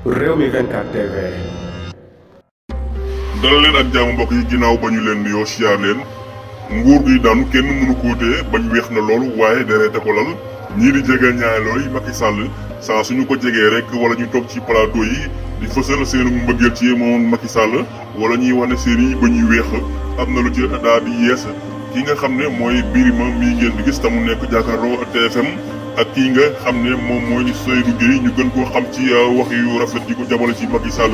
Rewmi 24 TV. dalal leen ak jaamu mbokk yi ginnaaw ba ñu leen nuyoo siyaar leen nguur gi daanu kenn mënu koo téye bañ weex na loolu waaye dereete ko lal ñii di jege ñaareloo yi Macky Sall saa suñu ko jegee rek wala ñu toog ci plateau yi di fësal seenu mbëggeel ci moom Macky Sall wala ñuy wane seen yi ba ñuy weex am na lu ci daal di yees ki nga xam ne mooy Birima mii ngeen di gis tamu nekk jàkkaarloo TFM ak kii nga xam ne moom mooy Seydou Gueye ñu gën koo xam ci wax yu rafet yi ko jabale ci Macky Sall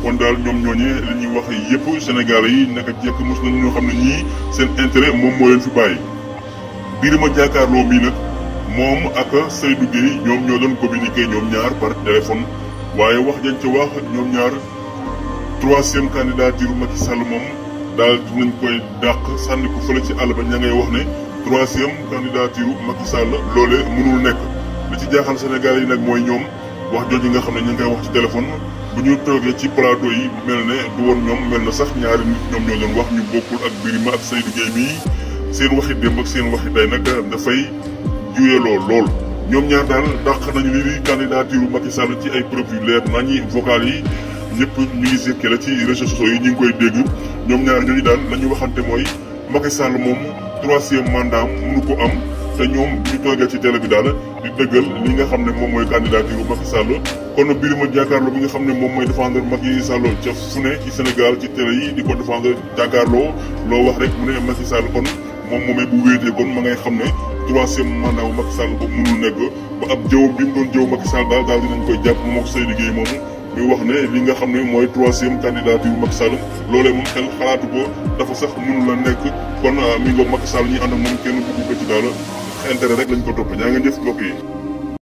kon daal ñoom ñooñee li ñuy wax yëpp Sénégalais yi naka jekk mos nañ ñoo xam ne ñii seen intérêt moom moo leen fi bàyyi. Birima jàkkaarloo bii nag moom ak Seydou Gueye ñoom ñoo doon communiqué ñoom ñaar par téléphone waaye wax jañ ca wax ñoom ñaar troisième candidature Macky Sall moom daal dinañ koy dàq sànni ko fële ci àll ba ña ngay wax ne troisième candidature Macky Sall loolee mënul nekk li ci jaaxal Sénégalais yi nag mooy ñoom wax jooju nga xam ne ñu ngi koy wax ci téléphone bu ñu toogee ci plateau yi mel ne du woon ñoom mel na sax ñaari nit ñoom ñoo doon wax ñu bokkul ak Birima ak Seydou Gueye mii seen waxi démb ak seen waxi tey nag dafay juyeloo lool. ñoom ñaar daal dàq nañu lii di candidature Macky Sall ci ay preuve yu leer nañu vocal yi ñëpp ñu ngi sekkee la ci réseaux sociaux yi ñu ngi koy dégg ñoom ñaar ñooñu daal la ñu waxante mooy Macky Sall moom troisième mandat mënu ko am te ñoom bu ñu toogee ci télé bi daal di dëggal li nga xam ne moom mooy candidature Macky Sall kon Birima jàkkaarloo bi nga xam ne moom mooy défendre Macky Sall ca fu ne ci Sénégal ci télé yi di ko défendre jàkkaarloo loo wax rek mu ne Macky Sall kon moom moomee bu wéetee kon ma ngay xam ne troisième mandat bu Macky Sall boobu mënul nekk ba ab jëwam bi mu doon jëw Macky Sall daal dinañ koy jàpp moom ak Seydou Gueye moomu muy wax ne li nga xam ne mooy troisième candidature Macky Sall loolee moom xel xalaatu ko dafa sax mënul la nekk kon mi ngoog Macky Sall ñi ànd ak moom kenn bëggu ko ci daal intérêt rek lañ ko topp ñaa ngeen jëf mbokk yi